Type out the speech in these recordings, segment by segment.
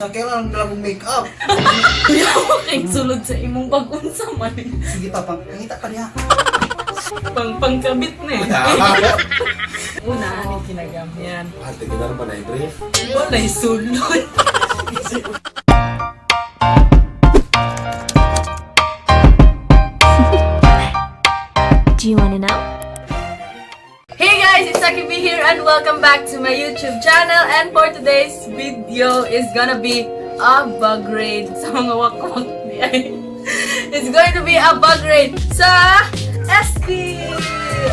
Kailangan dala kong make-up. Kay sulod sa imong pag-unsa man. Sige pa, pang, ngita pa niya. Pang pangkabit na eh. Una, ani kinagamit. Yan. Ate, kinara pa na i-brief? Walay sulod. Do you want to know? Hey guys, it's Saki B here and welcome back to my YouTube channel. And for today's video is gonna be a bug raid sa mga wakwak ni ay. It's going to be a bug raid sa SP!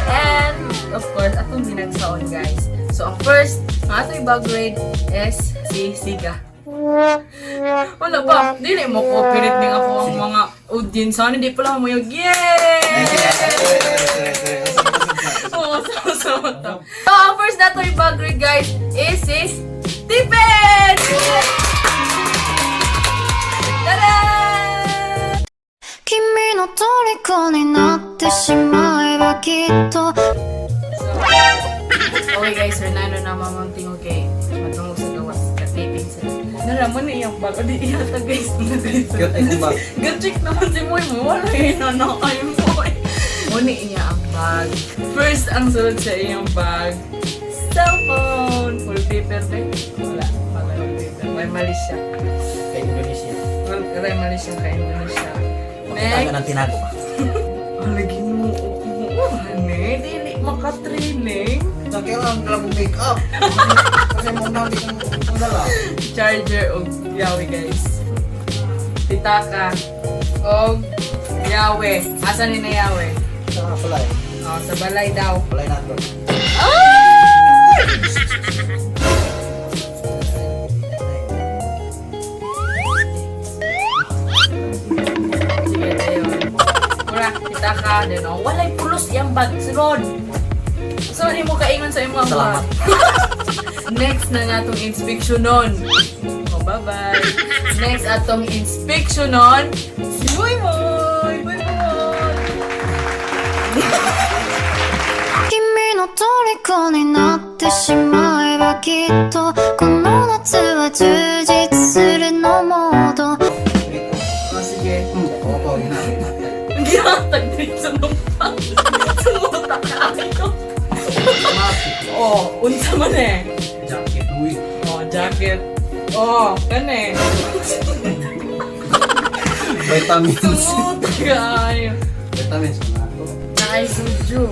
And of course, atong ginagsaon, guys. So ang first, ang ato'y bug raid is si Siga. Wala pa, dili mo cooperate ning ako ang mga audience. Sana di pala mo yung yay! Oo, sama sama to. So, ang first na to yung bug raid, guys, is si Stephen! Tada! 君の虜になってしまえばきっと So, okay guys, sir, nano na mamang tingog kay matungog sa gawas, ka-taping sila. Naramon na iyang bag, o di iyata guys. Cute ay kong bag. Gatchik naman si Moy mo, wala yun na kayo Moy. Muni niya ang bag. First, ang sulod sa iyang bag, cellphone! Full paper din. Wala, wala yung paper. May mali siya. Kay Indonesia. Wala, mali siya kay Indonesia. Tago Next. ng tinago pa. Ang ginoo ko. Ano? Dili makatriling. Sa kailangan dala kong make-up. Kasi mo na hindi kong dala. Charger og yawe, guys. Pitaka og yawe. Asa ni na yawe? Sa nga pala eh. Oh, sa balay daw. Balay nato. Ah! Sige, ayun. Mura, pitaka, din oh. Walay pulos iyang bag. Sunod. So, ano mo kaingon sa imong Salamat. bag? Next na nga itong inspection nun. Oh, bye-bye. Next atong inspection nun, si Moy Moy! Moy Moy! 君の虜になってしまえばきっとこの夏は充実するのもっと Oh, sige. Oo po, yun na. Gihatag dito ng pa. Sumuta ka ako. Oh, unsa man eh. Jacket, uy. Oh, jacket. Oh, kani. Vitamins. Sumuta ka ayo. Vitamins na ako. Naay suju.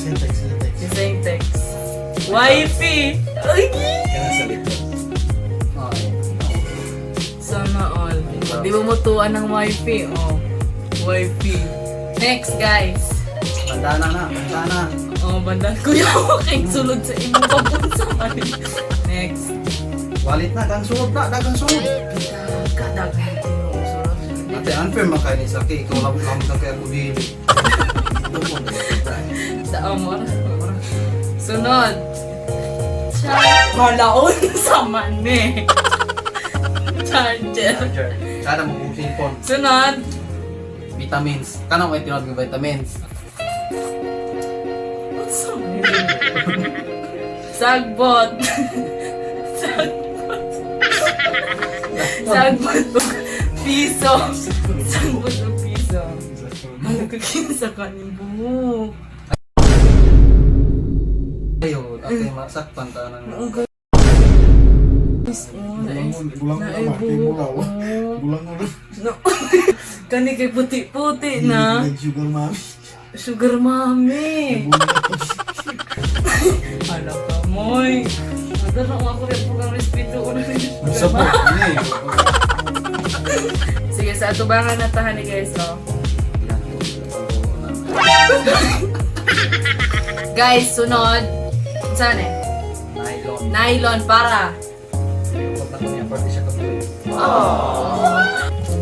Syntex, syntex. Design text. Wifey! Ay! Kaya sa likod. Okay. Sana all. Di ba mo tuwa ng wifey? Oh. Wifey. Next, guys. Bandana na, bandana. Oh, banda. Kuya, okay. Sulod sa imong papunsa man. Next. Wallet na, dagang sulod na, dagang sulod. Kadag. Ate, unfair man kayo ni Saki. Ikaw lang lang na kaya kudili. Sa amor. Sunod. Char. Kalaon sa mani. Charger. Charger. Sana mo kung cellphone. Sunod. Vitamins. Kanang may tinawag ng vitamins. What's up? Sagbot. Sagbot. Sagbot og piso. Sagbot og piso. Ano ka kinsa ka ning buhok? Ayo, ate, masaktan ta ng... Oo, guys. Oh, Bulang naay na, Martin, buhok. bulaw. Oh. Bulang ulo. No. Kani kay puti-puti na. Nag-sugar mami. Sugar mommy. Hala ka, moy. Madara ko ako rin po kang respeto ko na rin. Sa po, ini. Sige, sa atubangan na tahan ni guys, oh. Guys, sunod. Saan eh? Nylon. Nylon para. Pag na niya, pwede siya kabuhay.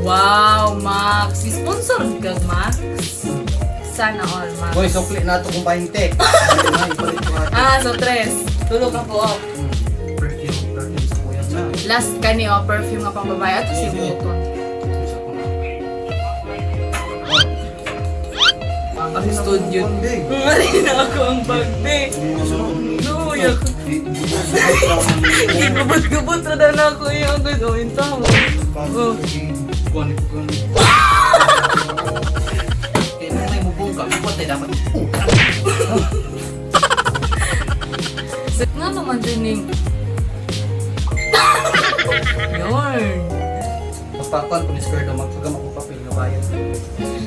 Wow, Max. Sponsor ka, Max. Sana all, Max. Boy, sukli na ito kung 20. Ay, ipalit ko ate. Ah, so tres. Tulog ka po, oh. Perfume, perfume sa kuya na. Last kani, oh, perfume nga pang babae. Ato si Buton. Isa ko na. Ang studio. Big. Ngari na ako ang bag, be. No. Kuya. Gubot-gubot na daw na ako yung agad. Oh, yung tao. Oh. Kuan kuan. Kaya na tayo mubong ka, mubot tayo dapat. Nga naman din yung... Yarn. Papakuan ko ni Square daw magpagama ko papel nga bayad.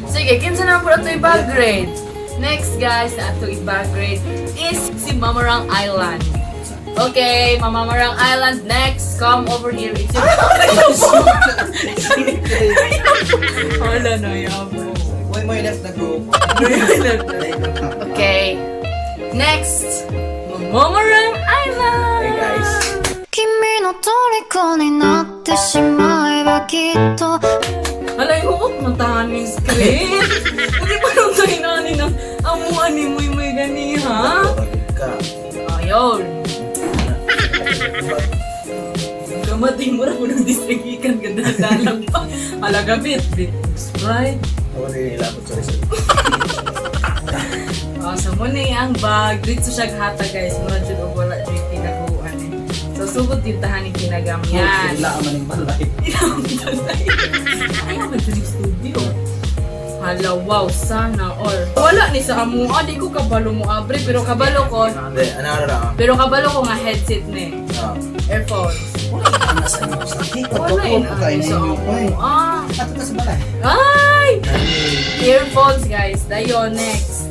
Sige, kinsa naman po ito i-bag grade. Next guys na ato i-bag grade is si Mamarang Island. Okay, Mamamarang Island next. Come over here. It's your... Wala na, yabo. Why mo left the group? Okay. Next, Mamarang Island. Hey guys. 君の虜になってしまえばきっと Alay, huot matahan ni screen. Hindi pa nung tayo na ni na amuan ni muy muy gani ha. Pagod ka. Ayun. Kamatay mo ra ko ng distrigikan ganda pa. Alaga bit bit Sprite. Ako na nilapot sa resort. Oh, so mo ni ang bag dito siya hata guys. Mura jud og wala jud tinaguan eh. So sugod din tahan ni kinagamyan. Sila man ang balay. Ay, man jud yung studio. Hala, wow, sana all. Wala ni sa amua, di ko kabalo mo abre, pero kabalo ko, Hindi, ano ano lang. pero kabalo ko nga headset ni. Ah. Earphones. Wala na sa inyo. Sa Wala ko yun. kain Sa inyo ko eh. amua. Ato ka sa balay. Ay! Earphones, guys. Dayon, next.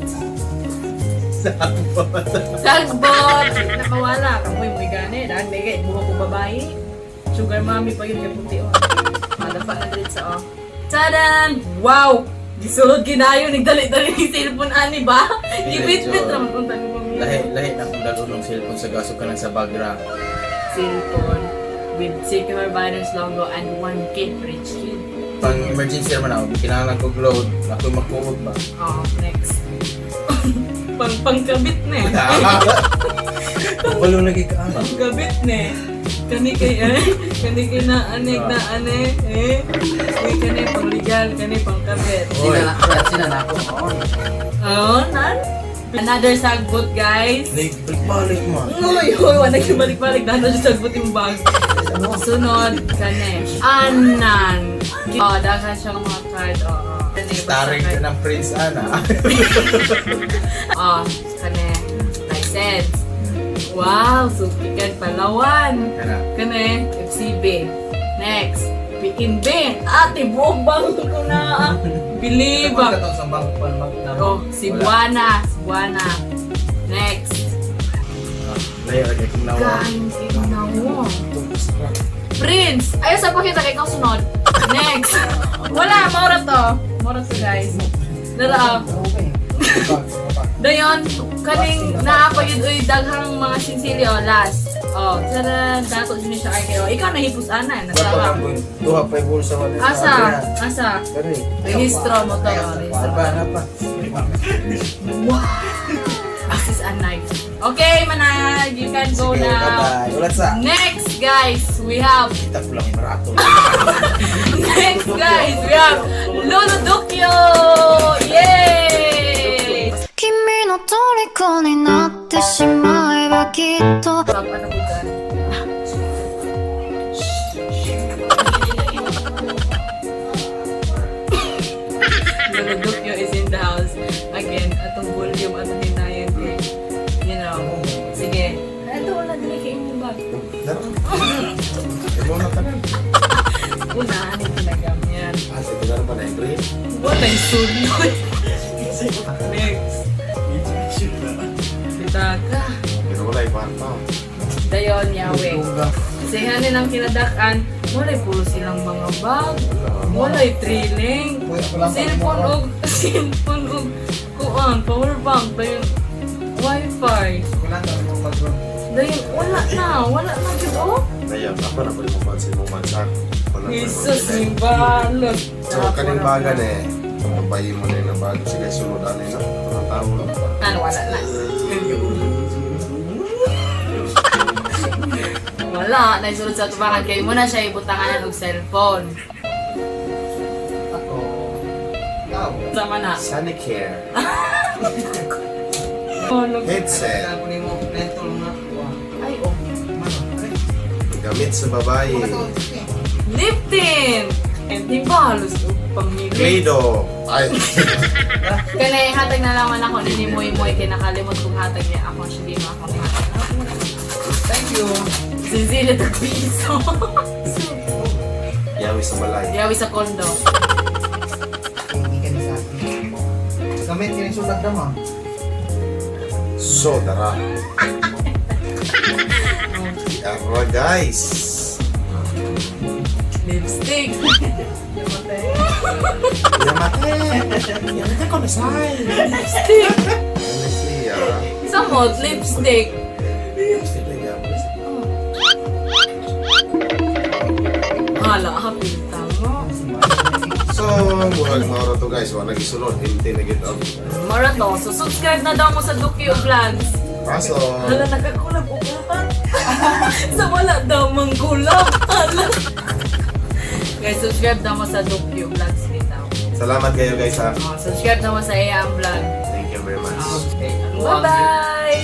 Sagbot! Nakawala. Kamoy mo gani. Dahil may kay buha ko babae. Sugar mommy pa yun kay puti oh. Madapa na dito sa oh. Tadan! Wow! Gisulod ginayo nagdali-dali ni cellphone ani ba? Gibit-bit ra man unta ni pamilya. Lahi, lahi na kung dalunong cellphone sa gaso ka lang sa bagra. Cellphone with Sycamore Virus logo and 1K rich kid. Pang emergency naman ako, kinahanglan ko load, ako makuog ba? Oh, next. Pang pangkabit na eh. Walo lagi ka ama. Pangkabit na eh. Kani kay eh. Kani kay na anek na ane eh. Uy, kani pang legal, kani pangkabit. Oy. Sina na, sina na ako. Oh, nan. Another sagbot, guys. Balik mo. Uy, uy, wala nang balik-balik. Dahil na siya sagbot yung bag. Sunod, kani. Anan. Oh, daghan siya ng mga card. Oh, oh. Kani, basta Starring ka card. ng Prince Anna. Oh, kani. License. Wow, sukikan Palawan. Kana. Kani, FCB. Next, PNB. Ate, buog bangko ko na. Believe. Kapag katong sa bangko pa mag na. Oh, Cebuana. Cebuana. Next. Lahi lagi kong nawa. Guys, ikaw mo. Prince! Ayaw sa pakita kay ikaw sunod. Next! Wala, maura to. Maura to, guys. Dara. Okay. Bag, bag. Dayon, kaning naa pa yun, uy, daghang mga sinsili, oh, last. Oh, tara, dato din siya kay Ikaw nahipos ana, nasara. Duha pa yung bulsa mo. Asa? Asa? Kani. Rehistro mo to. oh, Rehistro. Napa, napa. Wow! This is a knife. Okay, Manag, you can go Sige, now. bye-bye. Ulat sa. Next, guys, we have Kita ko lang yung rato. Next, guys, we have Lolo Ducchio! Yay! 君の虜になってしまえばきっと Pap, ano ko dyan? Lolo Ducchio is in the house. Again, atong volume, atong hinayon eh. You know. Sige. Ito, wala dili kay imong bag. Imo na tanan. Una, ano yung ginagamyan? Ah, sige na ba na i-brief? What ay sunod? Next. Bitaka. Pero wala iparta. Dayon, Yahweh. Kasi hanin ang kinadak-an, wala'y puro silang mga bag, wala'y thrilling. Uy, ako lang. Cellphone og, cellphone og, kuan, power bank, dayon, wifi. Wala na akong background. Dayon, wala na jud oh. Ayan, ako na pwede mapansin mo man sa wala pa Jesus, may balot. So, kaning baga na eh. Pabayi mo na yung bago. Sige, sunod ano yun. Ang tao no? Ano, wala na. Wala, naisulod sa tubangan kay mo na siya ibutangan og cellphone. Ako. Tao. Sama na. Sanicare. Oh, Headset. Ako ni mo mental nga. Gamit sa babae. Lip tint! Di ba halos pamili? Play-Doh. Ay, Kaya hatag na naman ako ni Moy Moy kay nakalimot kong hatag niya ako siya di mo ako hatag. Thank you. Sinzili tag piso. Yawi sa balay. Yawi sa kondo. Hindi ka ni sa akin. Gamit ka ni sulat dama. So, tara. Tara, guys. Lipstick. Yamate! Yamate ko nasay! Lipstick. Ano siya? Samot lipstick. Lipstick na gyapon. Hala, hapita mo. So, murag mauro to guys. Wala gisulod. Hindi na gito. Mara to. So subscribe na daw mo sa Dukyo Vlogs. Paso! Hala, nagkakulab og lahat. Sa wala daw mangkulab. Hala. Guys, subscribe daw mo sa Dukyo Vlogs bitaw. Salamat kayo guys ha. Oh, subscribe na mo sa Ea Vlog. Thank you very much. Okay. Bye-bye!